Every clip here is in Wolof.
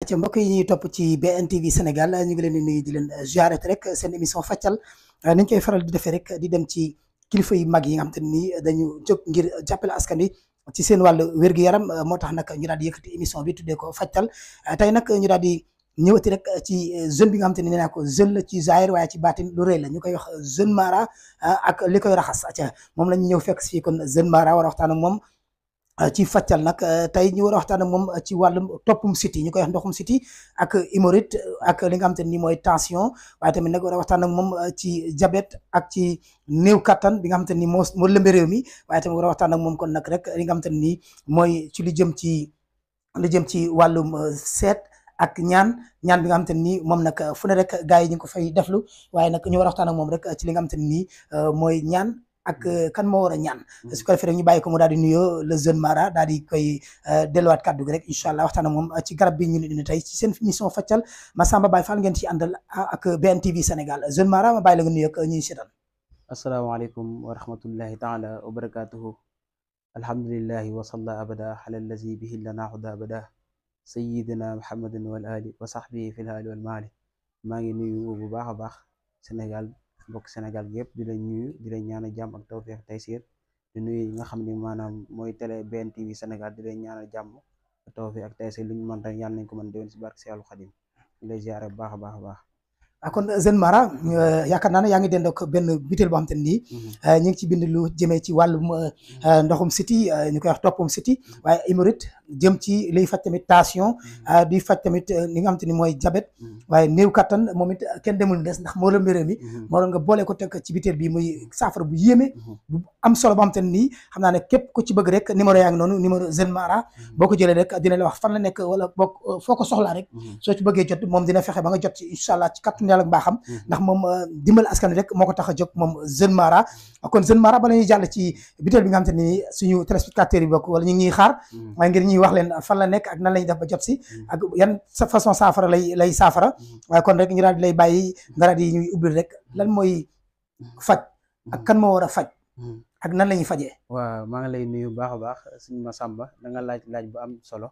ca mbokk yi ñuy topp ci BNTV Sénégal ñu ngi leen di nuyu di leen ziaret rek seen émission Faccal ni ñu koy faral di defee rek di dem ci kilifa yu mag yi nga xam te ni dañu jóg ngir jàppale askan wi ci seen wàllu wér-gu-yaram moo tax nag ñu daal di yëkkati émission bi tuddee ko Faccal tey nag ñu daal di ñëwati rek ci jeune bi nga xam te ni nee naa ko jeune la ci zaahir waaye ci baatin lu rëy la ñu koy wax jeune Mara ak li koy raxas acca moom la ñu ñëw fekk fii kon jeune Mara war a waxtaan ak moom ci Faccal nag tey ñu war a waxtaan ak moom ci wàllum toppum siti ñu koy wax ndoxum siti ak hémorroïde ak li nga xam te ni mooy tension waaye tamit nag war a waxtaan ak moom ci diabète ak ci néew kattan bi nga xam te ni moo lëmbe réew mi waaye tamit war a waxtaan ak moom kon nag rek li nga xam te ni mooy ci lu jëm ci wàllum seet ak ñaan bi nga xam te ni moom nag fu ne rek gars yi ñu ngi ko fay deflu waaye nag ñu war a waxtaan ak moom rek ci li nga xam te ni mooy ñaan ak kan moo war a ñaan su ko defee rek ñu bàyyi ko mu daal di nuyoo le jeune Mara daal di koy delluwaat kàddu gi rek incha allah waxtaan ak moom ci garab bi ñu indi tey ci seen émission Faccal Massamba Baye Fall ngeen ci àndal ak BNTV Sénégal jeune Mara ma bàyyi la nga nuyoo ak ñuy seetaan. asalaamaaleykum wa rahmatullahi taala wa barakatuhu alhamdulillahi wa salla abada ala allazi bihi lana huda abada sayidina muhammadin wal ali wa sahbihi fil hali wal maali maa ngi nuyu bu baax a baax Sénégal mbokk Sénégal gi yëpp di leen nuyu di leen ñaanal jàmm ak tawfeex taysiir di nuyu yi nga xam ne maanaam mooy télé BNTV Sénégal di leen ñaanal jàmm ak tawfeex ak taysiir lu ñu mën rek yàlla nañ ko mën déwén si barke si Yàlla Xadim di lay ziare bu baax a baax a baax. kon jeune Mara yaakaar naa ne yaa ngi dend ak benn butéel boo xam te ni ñu ngi ci bind lu jëmee ci wàllum ndoxum siti ñu koy wax toppum siti waaye hémorroïde jëm ci liy faj tamit tension di faj tamit li nga xam te ni mooy diabète waaye néew kattan moom it kenn demul des ndax moo lëmbee réew mi moo doon nga boole ko teg ci butéel bi muy saafara bu yéeme bu am solo boo xam te nii xam naa ne képp ku ci bëgg rek numéro yaa ngi noonu numéro jeune Mara boo ko jëlee rek dina la wax fan la nekk wala boo foo ko soxlaa rek soo ci bëggee jot moom dina fexe ba nga jot ci incha allah ci kattan yàlla ak baaxam ndax moom dimbal askan wi rek moo ko tax a jóg moom jeune Mara kon jeune Mara bala ñuy jàll ci butéel bi nga xam te ni suñu téléspectateurs yi bokk wala ñu ngi ñuy xaar waaye ngir ñuy wax leen fan la nekk ak nan lañuy def ba jot si ak yan façon saafara lay saafara waaye kon rek ñu daal di lay bàyyi nga daal di ñuy ubbil rek lan mooy faj ak kan moo war a faj ak nan la ñuy fajee. waaw maa ngi lay nuyu baax a baax suñu Massamba da nga laaj bu am solo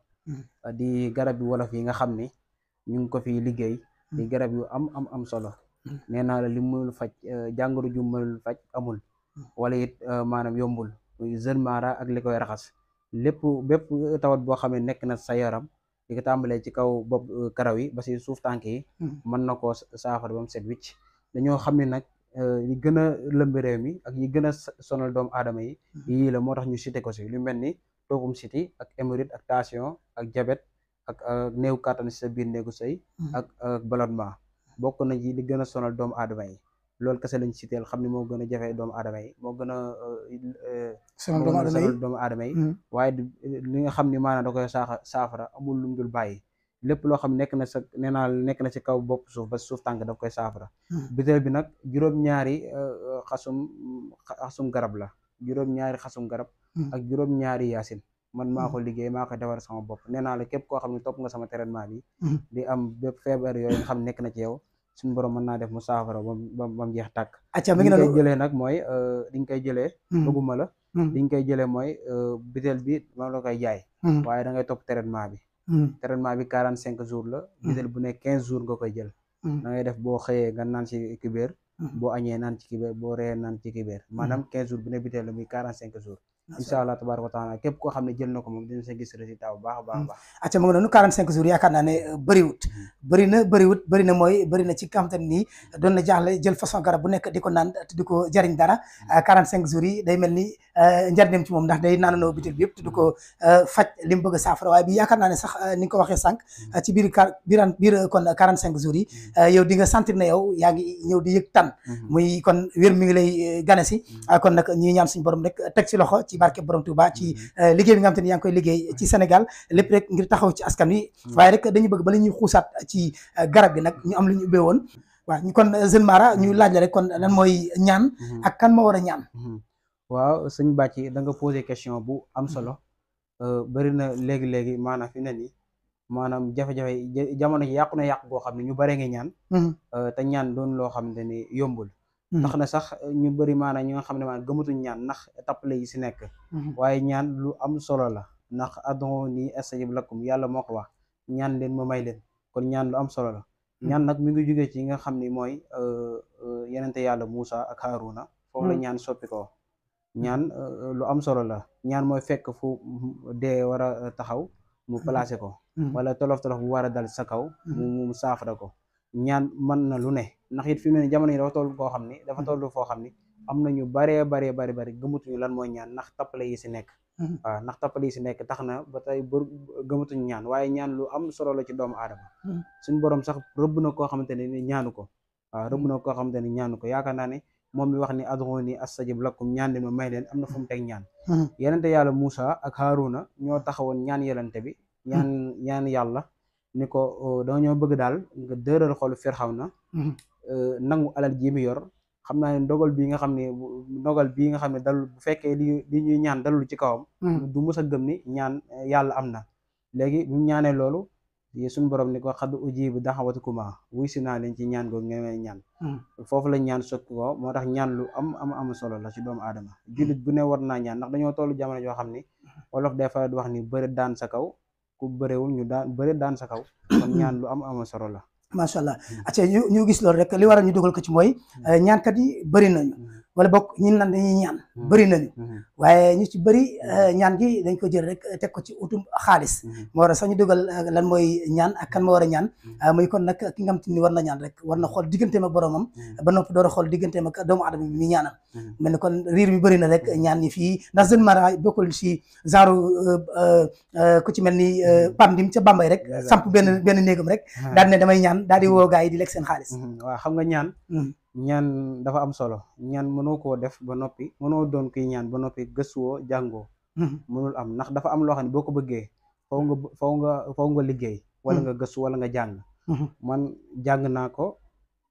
di garab yu wolof yi nga xam ni ñu ngi ko fi liggéey di garab yu am solo nee naa la li mënul faj jàngoro ju mënul faj amul wala it maanaam yombul muy jeune Mara ak li koy raxas bépp tawat boo xam ne nekk na sa yaram di ko tàmbalee ci kaw bopp karaw yi ba si suuf tànk yi mën na koo saafara ba mu set wicc dañoo xam ne nag yi gën a lëmb réew mi ak yi gën a sonal doomu aadama yi yii la moo tax ñu cité ko si lu mel ni toogum siti ak hémorroïde ak tension ak diabète ak néew kàttan si sa biir néegu sëy ak ballonnement bokk na ci li gën a sonal doomu aadama yi loolu kese lañ citeel xam ne moo gën a jafe doomu aadama yi moo gën a sonal doomu aadama yi waaye li nga xam ne maanaam da koy saafara amul lu mu dul bàyyi lépp loo xam nekk na sa nee naa nekk na ci kaw bopp suuf ba suuf tànk daf koy saafara butéel bi nag juróom-ñaari xasum garab la juróom-ñaari xasum garab ak juróom-ñaari yaasin man maa ko liggéey maa ko defar sama bopp nee naa la képp koo xam ne topp nga sama traitement bi di am bépp feebar yooyu nga xam nekk na ci yow suñu borom mën naa def mu saafara ba mu jeex tàkk li ñu koy jëlee nag mooy li ñu koy jëlee bëgguma la li ñu koy jëlee mooy butéel bi moom la koy jaay waaye da ngay topp traitement bi 45 jours la butéel bu ne 15 jours nga koy jël da ngay def boo xëyee nga naan ci kibéer boo añee naan ci kibéer boo reeyee naan ci kibéer maanaam 15 jours bu ne butéel la muy 45 jours incha allah tabaaraka wa taala képp koo xam ne jël na ko moom dina sa gis résultat bu baax a baax baax acca mu ngi noonu 45 jours yaakaar naa ne bëri na mooy bëri na ci kam te nii doon na jaaxle jël façon garab bu nekk di ko naan te di ko jariñ dara 45 jours yi day mel ni njariñam ci moom ndax day naanandoo butéel bi yëpp te du ko faj li mu bëgg a saafara waaye bi yaakaar naa ne sax ni nga ko waxee sànq ci biir kon 45 jours yi yow di nga sentir ne yow yaa ngi ñëw di yëg tan muy kon wér mi ngi lay gane si kon nag ñi ñaan suñu borom rek teg ci loxo ci barke borom Touba ci liggéey bi nga xam te ni yaa ngi koy liggéey ci Sénégal lépp rek ngir taxaw ci askan wi waaye rek dañu bëgg bala ñuy xuusaat ci garab gi nag ñu am lu ñu ubbee woon waaw kon jeune Mara ñu laaj la rek kon lan mooy ñaan ak kan moo war a ñaan. waaw sëñ Bàcci da nga posé question bu am solo bëri na léegi maanaam fi ne nii maanaam jafe-jafe jamono ji yàqu na yàqu goo xam ne ñu bare nga ñaan te ñaan doon loo xam ne ni yombul tax na sax ñu bëri maanaam ñi nga xam ne maanaam gëmatuñ ñaan ndax tappale yi si nekk waaye ñaan lu am solo la ndax ad'uuni astajib lakum yàlla moo ko wax ñaan leen ma may leen kon ñaan lu am solo la. ñaan nag mi ngi jógee ci nga xam ni mooy yenente yàlla Moussa ak Haruna foofu la ñaan soppi ko ñaan lu am solo la. ñaan mooy fekk fu dee war a taxaw mu placé ko wala tolof-tolof bu war a dal sa kaw mu saafara ko. ñaan mën na lu ne ndax it fi mu ne jamono yi dafa toll koo xam ni dafa toll foo xam ni am na ñu bari gëmatuñu lan mooy ñaan ndax tappale yi si nekk. waaw ndax tappale yi si nekk tax na ba tey gëmatuñu ñaan waaye ñaan lu am solo la ci doomu aadama. suñu borom sax rëbb na koo xamante ne ni ñaanu ko. waaw rëbb na koo xamante ne ñaanu ko yaakaar naa ne moom mi wax ni ad'uuni astajib lakum ñaan leen ma may leen am na fu mu teg ñaan. yenente yàlla Moussa ak Haruna ñoo taxawoon ñaan yelante bi ñaan yàlla ni ko dañoo bëgg daal nga dëral xolu Firawna nangu alal ji mi yor. xam naa ne ndogal bii nga xam ne dalul bu fekkee li ñuy ñaan dalul ci kawam du mës a gëm ni ñaan yàlla am na. léegi bu ñaanee loolu suñu borom ni ko xad ujibu daxawatukuma wuy si naa leen ci ñaan googu ngeen ñaan. foofu la ñaan sokk ko moo tax ñaan lu am solo la ci doomu aadama. jullit bu ne war naa ñaan ndax dañoo tollu jamono joo xam ni wolof des fois di wax ni bëri daan sa kaw ku bëriwul ñu daan sa kaw kon ñaan lu am solo la. macha allah acca ñu gis loolu rek li waral ñu dugal ko ci mooy ñaankat yi bëri nañu wala bokk ñi nan dañuy ñaan bëri nañu waaye ñu ci bëri ñaan gi dañ ko jël rek teg ko ci utum xaalis moo war a sax ñu dugal lan mooy ñaan ak kan ma war a ñaan muy kon nag ki nga xam te ni war na ñaan rek war na xool digganteem ak boromam ba noppi door a xool digganteem ak doomu adama bi muy ñaanal mel ni kon riir bi bëri na rek ñaan ñi fii ndax jeune mara bokkul ci genre ku ci mel ni Pam Ndim ca Bambey rek samp benn néegam rek daal ne damay ñaan daal di woo gaa yi di lekk seen xaalis. waaw xam nga ñaan dafa am solo ñaan mënoo koo def ba noppi mënoo doon kuy ñaan ba noppi gëstuwoo jàngoo. mënul am ndax dafa am loo xam ne boo ko bëggee faw nga liggéey wala nga gëstu wala nga jàng. man jàng naa ko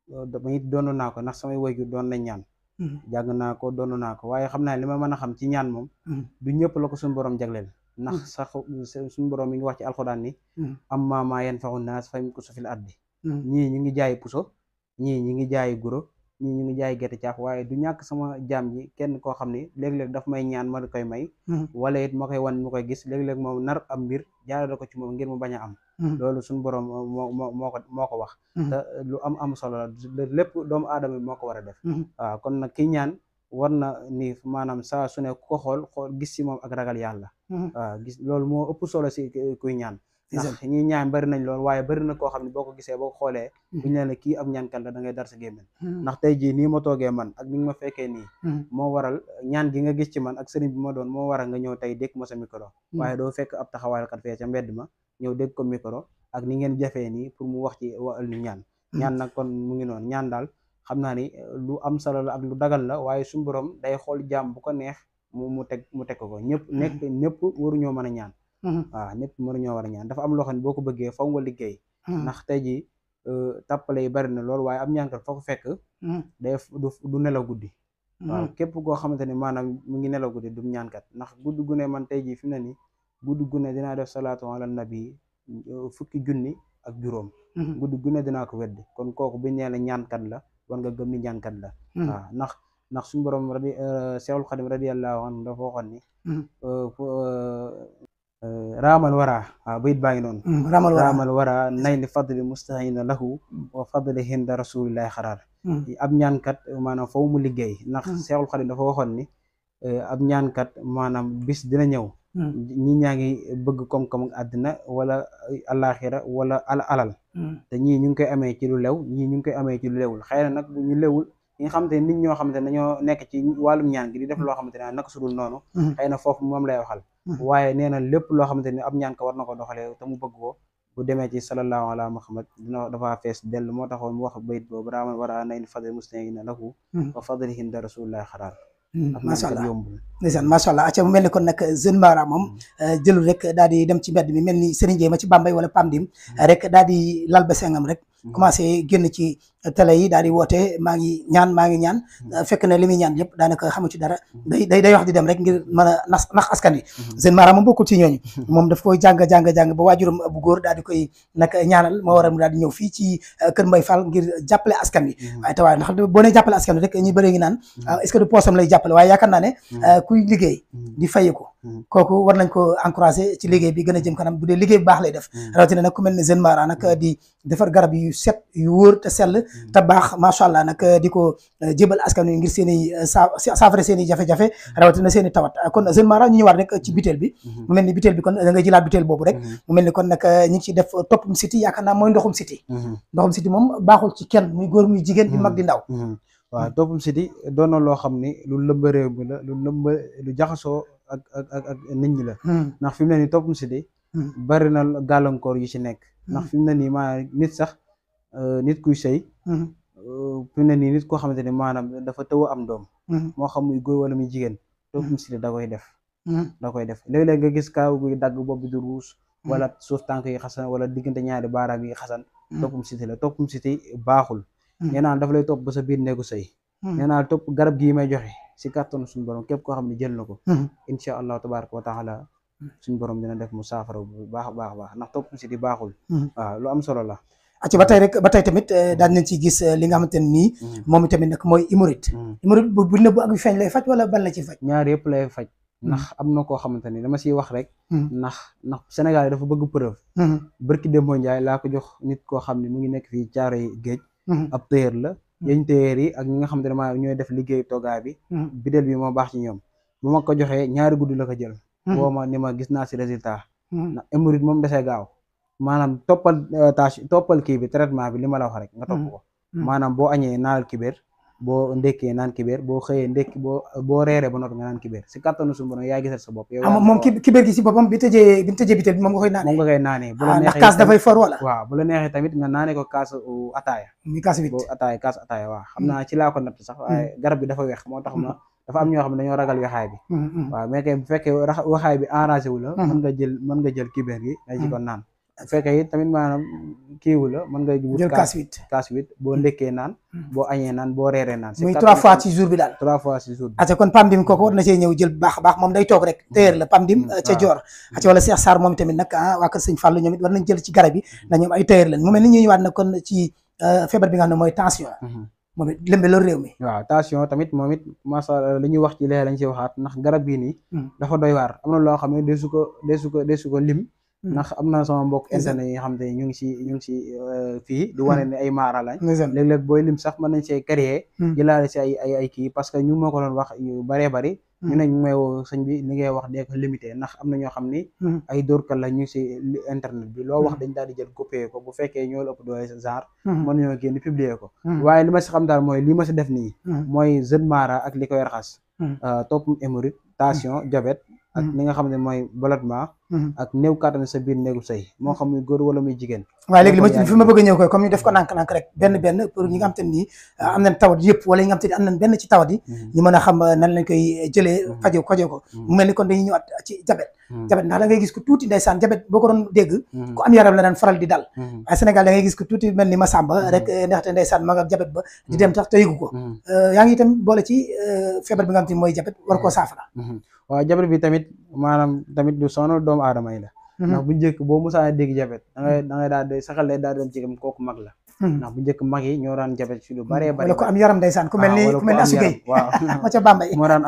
damay doon naa ko ndax samay waajur doon nañ ñaan. jàng naa ko doon naa ko waaye xam naa li ma mën a xam ci ñaan moom. du ñëpp la ko suñu borom jagleel. ndax sax suñu borom mi ngi wax ci alxuraan ni ammaa maa yanfa'u naas famkusu fil ardi ñii ñu ngi jaay puso ñii ñu ngi jaay guro ñii ñu ngi jaay gerte caaf waaye du ñàkk sama jaam ji kenn koo xam ne léeg-léeg daf may ñaan ma koy may wala it ma koy wan mu koy gis léeg-léeg moom nar am mbir jaarale ko ci moom ngir mu bañ a am loolu suñu borom moo ko wax te lu am solo la lépp doomu aadama bi moo ko war a def waaw kon nag ki ñaan war na ni maanaam saa su ne ku ko xool gis si moom ak ragal yàlla waaw gis loolu moo ëpp solo si kuy ñaan ndax ñi ñaan bari nañ loolu waaye bari na koo xam ne boo ko gisee boo ko xoolee buñu leen ne kii ab ñaankat la da ngay dar sa gémmiñ ndax tey jii nii ma toogee man ak ni nga ma fekkee nii moo waral ñaan gi nga gis ci man ak sëriñ bi ma doon moo waral nga ñëw tey dégg ma sa micro waaye doo fekk ab taxawaalkat fee ca mbedd ma ñëw dégg ko micro ak ni ngeen jafee nii pour mu wax ci wàllu ñaan nag kon mu ngi noonu ñaan daal xam naa ni lu am solo la ak lu dagal la waaye suñu borom day xool jaam bu ko neex mu teg ko ñëpp waruñoo mën a ñaan waaw ñëpp mënuñoo war a ñaan dafa am loo xam ne boo ko bëggee faw nga liggéey ndax tey jii tàppale yi bari na loolu waaye am ñaankat foo ko fekk du nelaw guddi waaw képp koo xamante ne maanaam mu ngi nelaw guddi du ñaankat ndax guddi gu ne man tey jii fi mu ne nii guddi gu ne dinaa def salaatu ala nabi 1000 junni ak juróom guddi gu ne dinaa ko weddi kon kooku bu nee la ñaankat la war nga gëm ni ñaankat la waaw ndax suñu borom Seexul Xadim radiyallahu anhu dafa waxoon ni raamal wara waaw bayit baa ngi noonu raamal wara nay li fadli mustahina lahu wa fadli hinda rasulillahi xaraar ab ñaankat maanaam foofu mu liggéey ndax Seexul Xadim dafa waxoon ni ab ñaankat maanaam bis dina ñëw ñi ñaa ngi bëgg koom-koom ak àddina wala alaxira wala alal te ñii ñu ngi koy amee ci lu lew ñii ñu ngi koy amee ci lu lewul xëy na nag ñu lewul ñi nga xamante ne nit ñoo xamante ne dañoo nekk ci wàllum ñaan gi di def loo xamante ne naka sudul noonu xëy na foofu moom lay waxal waaye nee na lépp loo xamante ne ab ñaan ka war na ko doxalee te mu bëgg ko bu demee ci sallallahu ala muhammad dina dafa fees dell moo taxoon mu wax bayit boobu raaman war a nay ni fadli muslimin lahu wa fadlihi inda rasulillahi xaraar macha allah ndeysaan macha allah acca mu mel ni kon nag jeune Mara moom jëlul rek daal di dem ci mbedd mi mel ni Serigne Ndiaye ma ci Bambey wala Pam Ndim rek daal di lal ba sengam rek commencé génn ci télé yi daal di woote maa ngi ñaan fekk na li muy ñaan yëpp daanaka xamu ci dara day wax di dem rek ngir mën a nax askan wi Jeune Mara moom bokkul ci ñooñu moom daf koy jàng ba waajuram bu góor daal di koy nag ñaanal moo waral mu daal di ñëw fii ci Kër Mbaye Fall ngir jàppale askan wi waaye ndax boo nee jàppale askan wi rek ñu bëree ngi naan est-ce que du poosam lay jàppale waaye yaakaar naa ne kuy liggéey di fayeku kooku war nañ ko encouragé ci liggéey bi gën a jëm kanam bu dee liggéey bu baax lay def rawatina nag ku mel ne Jeune Mara nag di defar garab yu set yu wóor te sell te baax macha allah nag di ko jébal askan wi ngir seen i saafara seen i jafe-jafe rawatina seen i tawat kon Jeune Mara ñu ñëwaat rek ci butéel bi mu mel ni butéel bi kon da nga jëlaat butéel boobu rek mu mel ni kon nag ñu ngi ci def toppum siti yaakaar naa mooy ndoxum siti moom baaxul ci kenn muy góor muy jigéen di mag di ndaw waaw toppum siti doon na loo xam ni lu lëmba réew mi la lu jaxasoo ak nit ñi la ndax fi mu ne nii toppum siti bari na gàllankoor yu ci nekk ndax fi mu ne nii maanaam nit sax nit kuy sëy fi mu ne nii nit koo xamante ni maanaam dafa tëw am doom moo xam muy góor wala muy jigéen toppum siti da koy def léeg-léeg nga gis kaaw guy dagg bopp bi du ruus wala suuf tànk yi xasan wala diggante ñaari baaraam yi xasan toppum siti la toppum siti baaxul nee naa dafa lay topp ba sa biir néegu sëy nee naa topp garab gii may joxe si kàttanu suñu borom képp koo xam ne jël na ko incha allahu tabaraka wa taala suñu borom dina def mu saafara bu baax a baax ndax toppum siti baaxul waaw lu am solo la acci ba tey tamit daan nañ ci gis li nga xamante ne nii moom tamit nag mooy hémorroïde bu nëbbu ak feeñ lay faj wala ban la ci faj ñaar yëpp lay faj ndax am na koo xamante ni dama siy wax rek ndax Sénégal dafa bëgg preuve barki Demba Ndiaye laa ko jox nit koo xam ne mu ngi nekk fii Caaroy Géej ab téyeer la yañ téyeer yi ak ñi nga xamante ne maa ñooy def liggéey toggaa bi bideel bi moo baax ci ñoom bu ma ko joxee ñaari guddi la ko jël woo ma ni ma gis naa si résultat ndax hémorroïde moom desee gaaw maanaam toppal kii bi traitement bi li ma la wax rek nga topp ko maanaam boo añee naanal kibéer boo ndekkee naan kibéer boo xëyee ndekki boo reeree ba noppi nga naan kibéer si kattanu suñu borom yaa gisal sa bopp yow moom kibéer gi si boppam bi tëjee bitéel bi moom nga koy naanee moom nga koy naanee bu la neexee kaas dafay for wala waaw bu la neexee tamit nga naanee ko kaas ataaya muy kaas wit kaas ataaya waaw xam naa ci laa ko natt sax waaye garab bi dafa weex moo tax ma dafa am ñoo xam ne dañoo ragal wexaay bi waaw mais kay bu fekkee waxaay bi arrangé wu la mën nga jël kibéer gi nga ci ko naan bu fekkee it tamit maanaam kiiwu la mën nga jël kaas wit boo ndekkee naan boo añee naan boo reeree naan muy 3 fois ci jour bi daal 3 fois ci jour bi aca kon Pam Dim kooku war na cee ñëw jël baax a baax moom day toog rek téer la Pam Dim ca Joor aca wala Cheikh Sarr moom tamit nag waa kër Sëñ Fallou ñoom it war nañ jël ci garab yi ndax ñoom ay téer lañ mu mel ni ñu ñëwaat nag kon ci feebar bi nga xam ne mooy tension moom it lëmbe loolu réew mi waaw tension tamit moom it masa li ñuy wax ci lee lañ ci waxaat ndax garab bii nii dafa doy waar am na loo xam ne deesu ko lim ndax am na sama mbokk internet yi nga xam te ñu ngi si fii di wane ne ay maara lañ léeg-léeg booy lim sax mën nañ see créer jëlaale si ay kii parce que ñu moo ko doon wax yu bëree bëri ñu ne ñu may woo sëñ bi li ngay wax dee ko limité ndax am na ñoo xam ni ay dóorkat la ñu si internet bi loo wax dañ daal di jël copier ko bu fekkee ñoo la ëpp doole genre mën nañoo génn publier ko waaye li ma si xam daal mooy li ma si def nii mooy Jeune Mara ak li koy raxas topp hémorroïde tension diabète ak li nga xam ne mooy ballonnement ak néew kàttan sa biir néegu sëy moo xam muy góor wala muy jigéen waaye léegi fi ma bëgg a ñëw koy comme ñu def ko nànk-nànk rek benn pour ñi nga xam te nii am nañ tawat yëpp wala ñi nga xam te ni am nañ benn ci tawat yi ñu mën a xam nan lañ koy jëlee fajo ko mu mel ni kon dañuy ñëwaat ci diabète ndax da ngay gis ko tuuti ndeysaan diabète boo ko doon dégg ku am yaram la daan faral di dal waaye Sénégal da ngay gis ko tuuti mel ni Massamba rek ndaxte ndeysaan ma nga diabète ba di dem tax te yëgu ko yaa ngi itam boole ci feebar bi nga xam te ni mooy diabète war koo saafara waaw diabète bi tamit maanaam tamit du sonal doomu aadama yi la ndax bu njëkk boo musaa dégg diabète da ngay daal di saxal day daal dem ci kooku mag la ndax bu njëkk mag yi ñoo daan diabète ci lu bare bare wala ko am yaram ndeysaan ku mel ni asugay waaw ma ca Bambey moo daan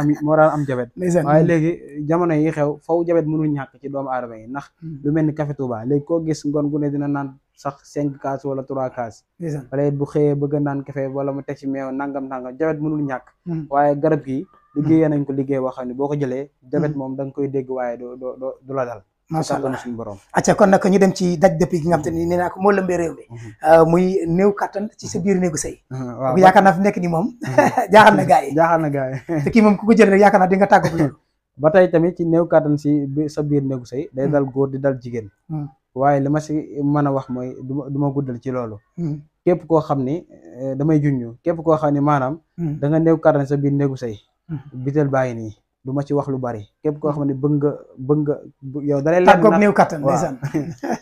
am diabète waaye léegi jamono yi xew faw diabète mënul ñàkk ci doomu aadama yi ndax lu mel ni café Touba léegi koo gis ngoon gu ne dina naan sax 5 kaas wala 3 kaas wala bu xëyee bëgg a naan café wala mu teg ci meew nangam diabète mënul ñàkk waaye garab gi liggéeyee nañ ko liggéey boo xam ne boo ko jëlee diabète moom da nga koy dégg waaye du la dal macha allah suñu borom acca kon nag ñu dem ci daj dëpp gi nga xam te ni nee naa ko moo lëmbee réew mi muy néew kattan ci sa biir néegu sëy waaw yaakaar naa fi nekk ni moom jaaxal na gars yi te kii moom ku ko jël rek yaakaar naa di nga tàggu loolu ba tey tamit ci néew kattan si sa biir néegu sëy day dal góor di dal jigéen waaye li ma si mën a wax mooy du ma guddal ci loolu képp koo xam ni damay junñu képp koo xam ni maanaam da nga néew kattan sa biir néegu sëy bitel bàyyi nii du ma ci wax lu bari képp koo xam ne bëgg nga yow da lay leer tàggoog néew kattan ndeysaan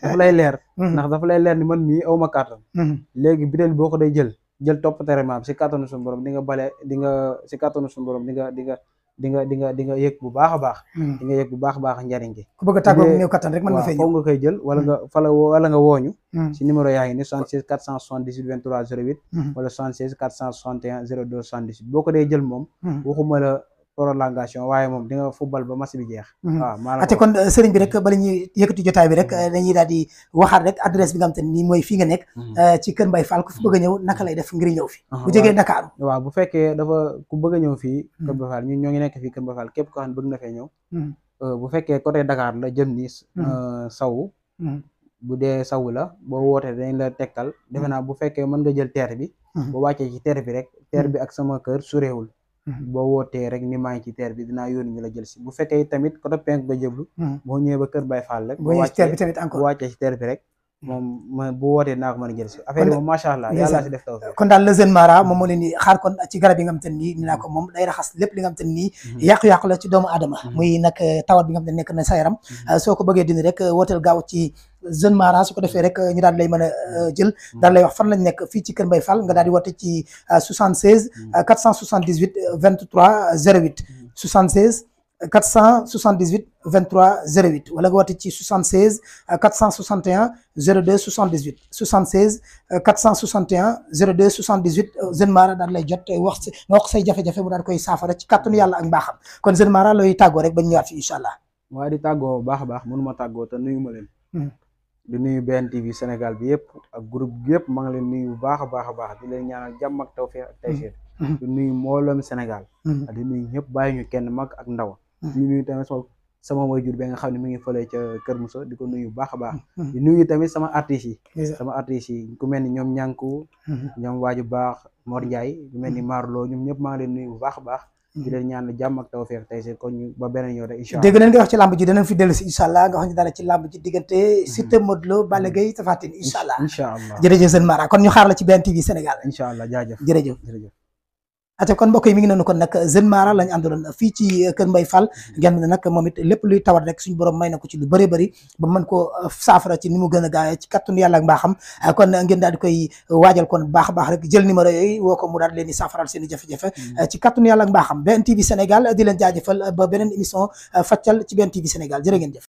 dafa lay leer ndax dafa lay leer ni man mii awma kàttan léegi bitéel boo ko day jël topp traitement bi si kàttanu suñu borom di nga bale si kàttanu suñu borom di nga yëg bu baax a baax di nga yëg bu baax a baax njariñ gi ku bëgg a tàggoog néew kattan rek mën nga fay ñëw nga koy jël wala nga wooñu si numéro yaa ngi ni 76 478 23 08 wala 76 461 02 78 boo ko dee jël moom waxuma la prolongation waaye moom di nga football ba match bi jeex waaw ate kon sëriñ bi rek bala ñuy yëkkati jotaay bi rek dañuy daal di waxaat rek adresse bi nga xam te nii mooy fii nga nekk ci Kër Mbaye Fall ku fi bëgg a ñëw naka lay def ngir ñëw fi bu jógee Dakar waaw bu fekkee ku bëgg a ñëw fii Kër Mbaye Fall ñun ñoo ngi nekk fii Kër Mbaye Fall képp ko xam ne bëgg na fee ñëw bu fekkee côté Dakar la jëm ni sawu bu dee sawu la boo wootee dañ la tegtal defe naa bu fekkee mën nga jël teer bi boo wàccee ci teer bi rek teer bi ak sama kër suréewul boo wootee rek ni maa ngi ci teer bi dinaa yónni ñu la jël si bu fekkee tamit côté penk nga jëblu boo ñëwee ba Kër Mbaye Fall rek boo wàccee ci teer bi rek moom bu wootee naa ko mën a jël si affaire yi moom macha allah yàlla si def taw kon daal le jeune mara moom moo leen di xaar kon ci garab yi nga xam te nii ni naa ko moom day raxas lépp li nga xam te nii yàqu-yàqu la ci doomu aadama muy nag tawat bi nga xam te nekk na sa yaram soo ko bëggee dindi rek wooteel gaaw ci jeune mara su ko defee rek ñu daal lay mën a jël daal lay wax fan lañ nekk fii ci Kër Mbaye Fall nga daal di woote ci 76 478 23 08 76 478 23 08 wala nga woote ci 76 461 02 78 76 461 02 78 jeune mara daal lay jot nga wax say jafe-jafe mu daal koy saafara ci kàttanu yàlla ak mbaaxam kon jeune mara looy tàggoo rek ba ñu ñëwaat fi incha allah. waaye di tàggoo baax a baax mënuma tàggoo te nuyu ma leen. di nuyu BNTV Sénégal bi yëpp ak groupe bi yëpp maa ngi leen nuyu bu baax a baax di leen ñaanal jàmm ak tawfeex ak tayseer. di nuyu mbooloom Sénégal. di nuyu ñëpp bàyyi ñu kenn mag ak ndaw. di nuyu tamit sama waajur bi nga xam ne mi ngi fële ca Kër Moussa di ko nuyu bu baax a baax. di nuyu tamit sama artistes yi ku mel ni ñoom ñànku ñoom waaju baax Mor Ndiaye ku mel ni Marlo ñoom ñëpp maa ngi leen nuyu bu baax a baax. di leen ñaan jàmm ak tawfeex tey si kon ñu ba beneen yoon rek incha allah dégg nañ nga wax ci làmb ji danañ fi dellu si incha allah nga wax ñu dara ci làmb ji diggante Siteu Modou Lo Balla Gaye Tapha Tine incha allah jërëjëf seen Mara kon ñu xaar la ci BNTV Sénégal incha allah jaajëf jërëjëf ate kon mbokk yi mi ngi noonu kon nag jeune Mara lañ àndaloon fii ci Kër Mbaye Fall ngeen ne nag moom it lépp luy tawat rek suñu borom may na ko ci lu bëree bëri ba mën koo saafara ci ni mu gën a gaawee ci kattanu yàlla ak mbaaxam kon ngeen daal di koy waajal kon baax a baax rek jël numéro yooyu woo ko mu daal leen di saafaral seen i jafe-jafe ci kattanu yàlla ak mbaaxam BNTV Sénégal di leen jaajëfal ba beneen émission faccal ci BNTV Sénégal jërë ngeen jëf